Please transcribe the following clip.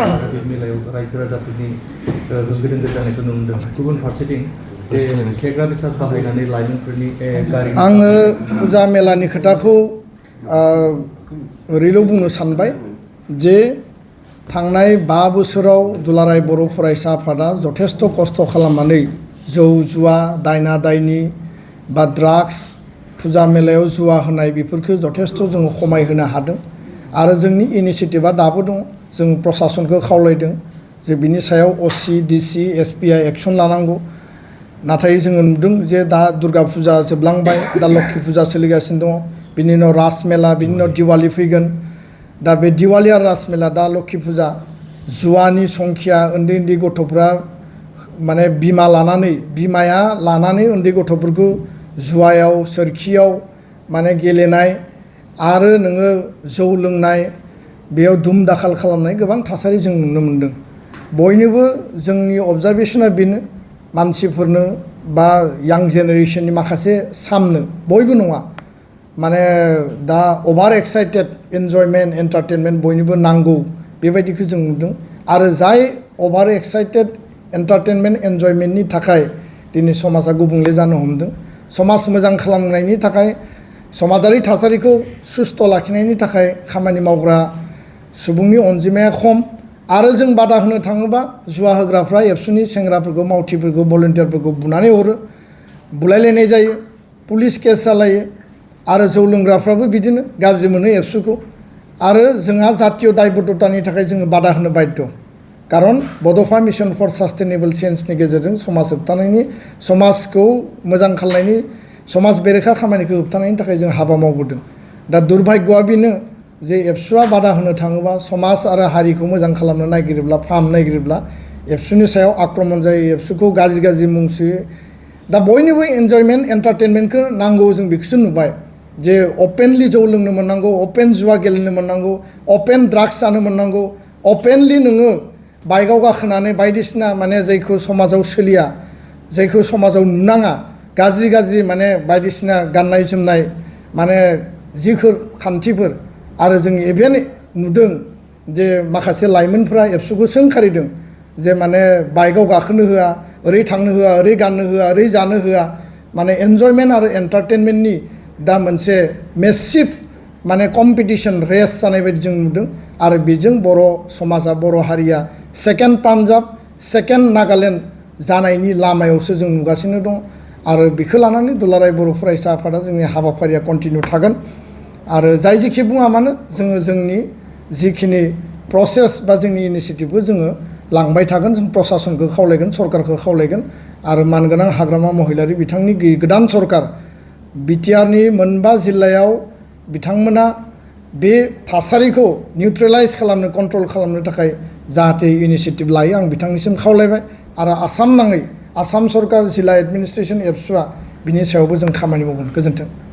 बे मेलायाव रायजो राजाफोरनि होंगो दोंगो जानायखौ नुनो मोनदों। गुबुन फारसेथिं जे फेग्रा बेसाद बाहायनानै लाइमोनफोरनि गारि आङो फुजा मेलानि खोथाखौ ओरैल' बुंनो सानबाय जे थांनाय 5 बोसोराव दुलाराय बर' फरायसा आफादा जथेस्थ' खस्थ' खालामनानै जौ जुवा दायना दायनि बा ड्राग्स फुजा मेलायाव जुवा होनाय बेफोरखौ जथेस्थ' जोङो खमायहोनो हादों आरो जोंनि इनिशियेटिभआ दाबो दङ। जों प्रशासनखौ खावलायदों जे बिनि सायाव असि डिसि एसपिआ एक्सन लानांगौ। नाथाय जोङो नुदों जे दा दुर्गा फुजा जोबलांबाय, दा लक्ष्मी फुजा सोलिगासिनो दङ, बिनि उनाव रास मेला, बिनि उनाव दिवाली फैगोन। दा बे दिवाली आरो रास मेला, दा लक्ष्मी फुजा, जुवानि संख्या उन्दै उन्दै गथ'फ्रा माने बिमाया लानानै उन्दै गथ'फोरखौ जुवायाव सोरखियाव माने गेलेनाय आरो नोङो जौ लोंनाय, बेयाव दुम दाखाल खालामनाय गोबां थासारि जों नुनो मोनदों। बयनोबो जोंनि अबजारभेशना बेनो, मानसिफोरनो बा यां जेनेरेशननि माखासे सामनो, बयबो नङा, माने दा अभार एक्साइटेड एन्जयमेन्ट एन्टारटेनमेन्ट बयनोबो नांगौ बेबायदिखौ जों नुदों। आरो जाय अभार एक्साइटेड एन्टारटेनमेन्ट एन्जयमेन्टनि थाखाय दिनै समाजा गुबुंले जानो हमदों। समाज मोजां खालामनायनि थाखाय, समाजारि थासारिखौ सुस्थ' लाखिनायनि थाखाय खामानि मावग्रा सुबुंनि अनजिमाया खम। आरो जों बादा होनो थाङोबा जुवा होग्राफ्रा एबसुनि सेंग्राफोरखौ, मावथिफोरखौ, भलन्टियारफोरखौ बुनानै हरो, बुलायलायनाय जायो, पुलिस केस जालायो। आरो जौ लोंग्राफ्राबो बिदिनो गाज्रि मोनो एबसुखौ। आरो जोंहा जातीय दायबद्धतानि थाखाय जोङो बादा होनो बाध्य, खारन बड'फा मिशन फर सास्टेनेबल चेन्जनि गेजेरजों समाज होबथानायनि, समाजखौ मोजां खालामनायनि, समाज बेरेखा खामानिखौ होबथानायनि थाखाय जों हाबा मावबोदों। दा दुर्भाग्यआ बेनो जे एबसुआ बादा होनो थाङोबा, समाज आरो हारिखौ मोजां खालामनो नागिरोब्ला, फाहामनो नागिरोब्ला एबसुनि सायाव आक्रमण जायो, एबसुखौ गाज्रि मुं सोयो। दा बयनोबो एन्जयमेन्ट एन्टारटेनमेन्टखौ नांगौ, जों बेखौसो नुबाय जे अपेनलि जौ लोंनो मोननांगौ, अपेन जुवा गेलेनो मोननांगौ, अपेन ड्राग्स जानो मोननांगौ, अपेनलि नोङो बाइकआव गाखोनानै बायदिसिना माने जायखौ समाजाव सोलिया, जायखौ समाजाव नुनाङा, गाज्रि माने बायदिसिना गाननाय जोमनाय, माने जिफोर खान्थिफोर। आरो जों इभेन नुदों जे माखासे लाइमोनफ्रा एबसुखौ सोंखारिदों जे माने बाइकआव गाखोनो होआ, ओरै थांनो होआ, ओरै गाननो होआ, ओरै जानो होआ। माने एन्जयमेन्ट आरो एन्टारटेनमेन्टनि दा मोनसे मेसिभ माने कम्पिटिसन रेस जानाय बायदि जों नुदों। आरो बेजों बर' समाजा, बर' हारिया सेकेन्ड पान्जाब, सेकेन्ड नागालेण्ड जानायनि लामायावसो जों नुगासिनो दं। आरो बेखौ लानानै दुलाराय बर' फरायसा आफादा जोंनि हाबाफारिया कन्टिनिउ थागोन। आरो जाय जेखि बुङा मानो जोङो जोंनि जिखिनि प्रसेस बा जोंनि इनिसियेटिभखौ जोङो लांबाय थागोन। जों प्रशासनखौ खावलायगोन, सरकारखौ खावलायगोन। आरो मानगोनां हाग्रामा महिलारि बिथांनि गोदान सरकार बिटिआरनि 5 जिल्लायाव बिथांमोना बे थासारिखौ निउट्रेलाइज खालामनो, कन्ट्रल खालामनो थाखाय जाहाथे इनिसियेटिभ लायो, आं बिथांनिसिम खावलायबाय। आरो आसाम नाङै, आसाम सरकार, जिल्ला एडमिनिस्ट्रेसन, एबसुआ बिनि सायावबो जों खामानि मावगोन। गोजोन्थों।